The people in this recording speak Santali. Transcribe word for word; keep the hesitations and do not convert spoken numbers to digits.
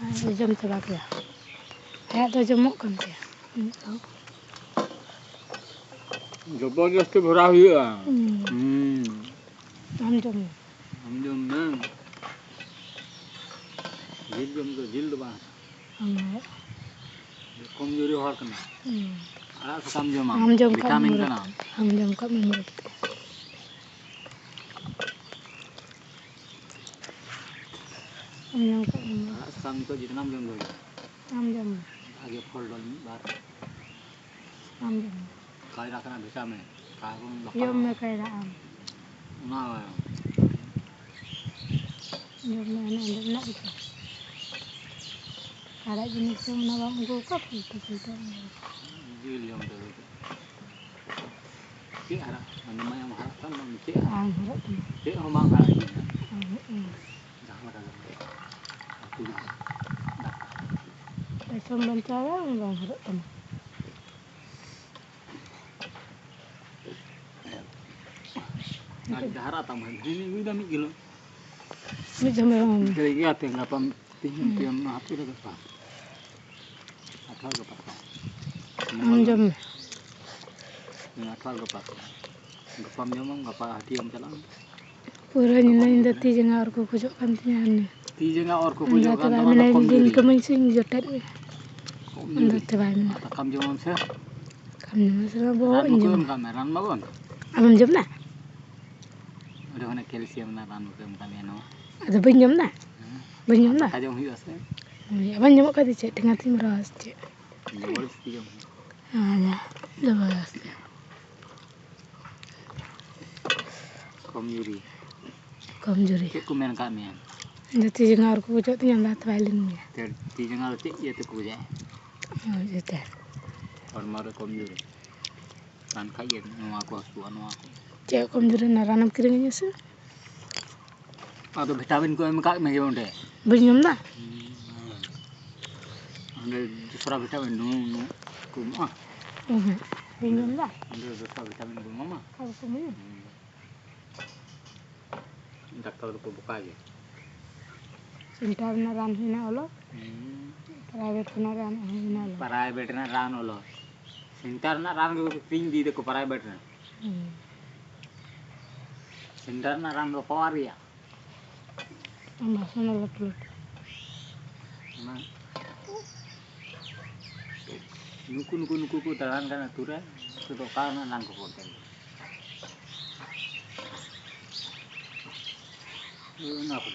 ᱟᱨ ᱡᱚᱢ ᱪᱟᱵᱟ ᱠᱮᱫᱟ᱾ ᱟᱭᱟᱜ ᱫᱚ ᱡᱚᱢᱚᱜ ᱠᱟᱱ ᱛᱟᱭᱟ᱾ ᱡᱚᱵᱚᱨᱫᱚᱥᱛᱤ ᱵᱷᱚᱨᱟᱣ ᱦᱩᱭᱩᱜᱼᱟ᱾ ᱦᱩᱸ᱾ ᱦᱩᱸ᱾ ᱟᱢ ᱡᱚᱢ ᱢᱮ᱾ ᱟᱢ ᱡᱚᱢ ᱢᱮ᱾ ᱡᱤᱞ ᱡᱚᱢ ᱫᱚ ᱡᱤᱞ ᱫᱚ ᱵᱟᱝ᱾ ᱦᱩᱸ᱾ ᱠᱚᱢᱡᱩᱨᱤ ᱦᱚᱲ ᱠᱟᱱᱟ᱾ ᱦᱩᱸ᱾ ᱟᱲᱟᱜ ᱥᱟᱠᱟᱢ ᱡᱚᱢᱟᱢ, ᱟᱢ ᱡᱚᱢ ᱠᱟᱜ ᱵᱷᱤᱴᱟᱢᱤᱱ ᱢᱮ ᱠᱟᱱᱟ᱾ ᱟᱢ ᱡᱚᱢ ᱠᱟᱜ ᱢᱮ ᱢᱩᱨᱩᱠ ᱛᱮ᱾ ᱟᱢ ᱡᱚᱢ ᱠᱟᱜ ᱢᱮ᱾ ᱟᱲᱟᱜ ᱥᱟᱠᱟᱢ ᱱᱤᱛᱚᱜ ᱡᱮᱛᱱᱟᱢ ᱡᱚᱢ ᱫᱟᱲᱮᱭᱟᱜᱼᱟ᱾ ᱟᱢ ᱡᱚᱢ ᱢᱮ᱾ ᱟᱜᱮ ᱯᱷᱚᱞ ᱰᱚᱞ ᱢᱤᱫ ᱵᱟᱨ᱾ ᱟᱢ ᱡᱚᱢ ᱢᱮ᱾ ᱠᱟᱭᱨᱟ ᱠᱟᱱᱟ ᱵᱷᱤᱴᱟᱢᱤᱱ᱾ ᱠᱟᱭᱨᱟ ᱵᱚᱱ ᱡᱚᱢ ᱢᱮ ᱠᱟᱭᱨᱟ ᱟᱢ᱾ ᱚᱱᱟ ᱡᱚᱢ ᱢᱮ, ᱚᱱᱟ ᱚᱸᱰᱮ ᱢᱮᱱᱟᱜ ᱜᱮᱪᱚ᱾ ᱟᱲᱟᱜ ᱡᱤᱱᱤᱥ ᱫᱚ ᱚᱱᱟ ᱵᱟᱢ ᱟᱹᱜᱩ ᱟᱠᱟᱫ, ᱯᱷᱟᱞᱛᱩ ᱯᱷᱟᱞᱛᱩ ᱟᱢ ᱡᱚᱢ᱾ ᱡᱤᱞ ᱡᱚᱢ ᱛᱮ ᱪᱮᱫ ᱦᱟᱨᱟᱜ? ᱢᱟᱱᱮ ᱢᱟᱭᱟᱢ ᱦᱟᱨᱟᱜ ᱠᱟᱱ ᱵᱟᱝ ᱪᱮᱫ ᱦᱟᱨᱟᱜ? ᱵᱟᱝ ᱦᱟᱨᱟᱜ ᱠᱟᱱᱟ᱾ ᱪᱮᱫ ᱦᱚᱸ ᱵᱟᱝ ᱦᱟᱨᱟᱜ ᱠᱟᱱᱟ᱾ ᱵᱟᱝ ᱦᱟᱨᱟᱜ ᱠᱟᱱᱟ᱾ ᱡᱟᱦᱟᱸ ᱞᱮᱠᱟ ᱜᱮ᱾ ᱟᱹᱛᱩ ᱨᱮ᱾ ᱯᱚᱭᱥᱟᱢ ᱵᱟᱧᱪᱟᱣᱟ, ᱵᱟᱝ ᱦᱟᱨᱟᱜ ᱛᱟᱢᱟ᱾ ᱟᱨ ᱡᱟᱦᱟᱨᱟ ᱛᱟᱢ ᱦᱟᱸᱜ, ᱫᱤᱱ ᱟᱹᱜᱩᱭ ᱫᱟ ᱢᱤᱫ ᱠᱤᱞᱳ᱾ ᱢᱤᱫ ᱫᱚᱢ ᱨᱮᱦᱚᱸ᱾ ᱜᱟᱹᱭ ᱜᱮ ᱟᱯᱮ ᱜᱟᱯᱟᱢ ᱛᱤᱦᱤᱧ ᱦᱩᱸ᱾ ᱯᱮ ᱢᱟ ᱦᱟᱯᱮ ᱨᱮ ᱜᱟᱯᱟ᱾ ᱟᱴᱷᱟᱨᱚ ᱜᱟᱯᱟ ᱛᱚ᱾ ᱟᱢ ᱡᱚᱢ ᱢᱮ᱾ ᱦᱮᱸ, ᱟᱴᱷᱟᱨᱚ ᱜᱟᱯᱟ ᱛᱚ᱾ ᱜᱟᱯᱟᱢ ᱡᱚᱢᱟᱢ, ᱜᱟᱯᱟ ᱦᱟᱹᱴᱤᱭᱟᱹᱢ ᱪᱟᱞᱟᱜᱼᱟ᱾ ᱯᱩᱨᱟᱹ ᱧᱤᱫᱟᱹ ᱧᱤᱫᱟᱹ ᱛᱤ ᱡᱟᱸᱜᱟ ᱚᱨ ᱠᱚ ᱠᱷᱚᱡᱚᱜ ᱠᱟᱱ ᱛᱤᱧᱟ ᱦᱟᱱᱮ᱾ ᱛᱤ ᱡᱟᱸᱜᱟ ᱚᱨ ᱠᱚ ᱠᱷᱚᱡᱚᱜ ᱠᱟᱱ ᱛᱟᱢᱟ, ᱚᱱᱟ ᱢᱮᱱᱟᱭ ᱠᱚᱢ ᱢᱤᱫ ᱫᱤᱱ ᱡᱩᱨᱤ᱾ ᱠᱟᱹᱢᱤᱧ ᱥᱮᱧ ᱡᱚᱴᱮᱫ ᱢᱮ᱾ ᱠᱚᱢ ᱟᱫᱚ ᱡᱩᱨᱤ᱾ ᱪᱟᱵᱟᱭ ᱢᱮ᱾ ᱫᱟᱠᱟᱢ ᱡᱚᱢᱟᱢ ᱥᱮ? ᱠᱟᱢ ᱡᱚᱢᱟ ᱥᱮ ᱵᱟᱝ? ᱵᱚᱦᱚᱜ ᱨᱟᱱ ᱤᱧ ᱵᱟᱠᱚ ᱡᱚᱢᱟ᱾ ᱮᱢ ᱠᱟᱜ ᱢᱮ, ᱨᱟᱱ ᱵᱟᱵᱚᱱ? ᱟᱢᱮᱢ ᱡᱚᱢ ᱫᱟ? ᱚᱸᱰᱮ ᱠᱷᱚᱱᱟᱜ calcium ᱨᱮᱱᱟᱜ ᱨᱟᱱ ᱵᱟᱠᱚ ᱮᱢ ᱠᱟᱜ ᱢᱮᱭᱟ ᱱᱚᱣᱟ? ᱟᱫᱚ ᱵᱟᱹᱧ ᱡᱚᱢ ᱫᱟ? ᱦᱮᱸ᱾ ᱵᱟᱹᱧ ᱡᱚᱢ ᱫᱟ? ᱫᱟᱠᱟ ᱡᱚᱢ ᱦᱩᱭᱩᱜᱼᱟ ᱥᱮ? ᱦᱳᱭ, ᱵᱟᱹᱧ ᱡᱚᱢ ᱠᱷᱟᱡ ᱫᱚ ᱪᱮᱫ ᱴᱷᱮᱸᱜᱟ ᱛᱤᱧ ᱵᱷᱚᱨᱟᱣᱟ ᱥᱮ ᱪᱮᱫ? ᱡᱚᱵᱚᱨᱫᱚᱥᱛᱤ ᱡᱚᱢ ᱦᱩᱭᱩᱜᱼᱟ᱾ ᱟᱪᱪᱷᱟ, ᱡᱚᱵᱚᱨᱫᱚᱥᱛᱤ᱾ ᱠᱚᱢᱡᱩᱨᱤ᱾ ᱠᱚᱢᱡᱩᱨᱤ᱾ ᱪᱮᱫ ᱠᱚ ᱢᱮᱱ ᱠᱟᱜ ᱢᱮᱭᱟ? ᱤᱧ ᱫᱚ ᱛᱤ ᱡᱟᱸᱜᱟ ᱚᱨ ᱠᱚ ᱜᱚᱡᱚᱜ ᱛᱤᱧᱟ, ᱚᱱᱟ ᱛᱮ ᱵᱟᱭ ᱞᱤᱧ ᱜᱮᱭᱟ᱾ ᱛᱮ-, ᱛᱤ ᱡᱟᱸᱜᱟ ᱫᱚ ᱪᱮᱫ ᱤᱭᱟᱹ ᱛᱮᱠᱚ ᱜᱚᱡᱟ? ᱦᱳᱭ, ᱤᱭᱟᱹᱛᱮ᱾ ᱦᱚᱲᱢᱚ ᱨᱮ ᱠᱚᱢᱡᱩᱨᱤ᱾ ᱨᱟᱱ ᱠᱷᱟᱡ ᱜᱮ ᱱᱚᱣᱟ ᱠᱚ ᱦᱟᱹᱥᱩᱣᱟ, ᱱᱚᱣᱟ ᱠᱚ᱾ ᱪᱮᱫ ᱠᱚᱢᱡᱩᱨᱤ ᱨᱮᱱᱟᱜ ᱨᱟᱱᱮᱢ ᱠᱤᱨᱤᱧ ᱟᱹᱧᱟ ᱥᱮ? ᱟᱫᱚ ᱵᱷᱤᱴᱟᱢᱤᱱ ᱠᱚ ᱮᱢ ᱠᱟᱜ ᱢᱮ ᱚᱸᱰᱮ᱾ ᱵᱟᱹᱧ ᱡᱚᱢ ᱫᱟ? ᱦᱩᱸ᱾ ᱚᱸᱰᱮ ᱫᱚᱥᱨᱟ ᱵᱷᱤᱴᱟᱢᱤᱱ ᱱᱩ-, ᱱᱩ-, ᱠᱚ ᱮᱢᱚᱜᱼᱟ᱾ ᱚ ᱦᱮᱸ᱾ ᱵᱟᱹᱧ ᱡᱚᱢ ᱫᱟ? ᱚᱸᱰᱮ ᱫᱚᱥᱨᱟ ᱵᱷᱤᱴᱟᱢᱤᱱ ᱠᱚ ᱮᱢᱟᱢᱟ᱾ ᱟᱨ ᱠᱚ ᱮᱢᱟᱹᱧᱟ? ᱦᱩᱸ᱾ ᱰᱟᱠᱛᱟᱨ ᱫᱚᱠᱚ ᱵᱚᱠᱟ ᱜᱮᱭᱟ᱾ ᱥᱮᱱᱴᱟᱨ ᱨᱮᱱᱟᱜ ᱨᱟᱱ ᱦᱩᱭᱱᱟ ᱚᱞᱚᱜ, ᱦᱩᱸ᱾ ᱯᱨᱟᱭᱵᱷᱮᱴ ᱨᱮᱱᱟᱜ ᱨᱟᱱ ᱦᱩᱭᱱᱟ ᱚᱞᱚᱜ᱾ ᱯᱨᱟᱭᱵᱷᱮᱴ ᱨᱮᱱᱟᱜ ᱨᱟᱱ ᱚᱞᱚᱜ᱾ ᱥᱮᱱᱴᱟᱨ ᱨᱮᱱᱟᱜ ᱨᱟᱱ ᱜᱮ ᱠᱤᱨᱤᱧ ᱤᱫᱤᱭ ᱫᱟᱠᱚ ᱯᱨᱟᱭᱵᱷᱮᱴ ᱨᱮᱱᱟᱜ᱾ ᱦᱩᱸ᱾ ᱥᱮᱱᱴᱟᱨ ᱨᱮᱱᱟᱜ ᱨᱟᱱ ᱫᱚ ᱯᱟᱣᱟᱨ ᱜᱮᱭᱟ᱾ ᱵᱟᱥᱚᱱ ᱞᱟᱹᱴᱩ ᱞᱟᱹᱴᱩ᱾ ᱚᱱᱟ ᱱᱩᱠᱩ, ᱱᱩᱠᱩ, ᱱᱩᱠᱩ ᱠᱚ ᱫᱟᱬᱟᱱ ᱠᱟᱱᱟ ᱟᱹᱛᱩ ᱨᱮ, ᱩᱱᱠᱩ ᱫᱚ ᱚᱠᱟ ᱨᱮᱱᱟᱜ ᱨᱟᱱ ᱠᱚᱠᱚ ᱚᱞ ᱠᱟᱱᱟ? ᱚᱱᱟ ᱠᱚ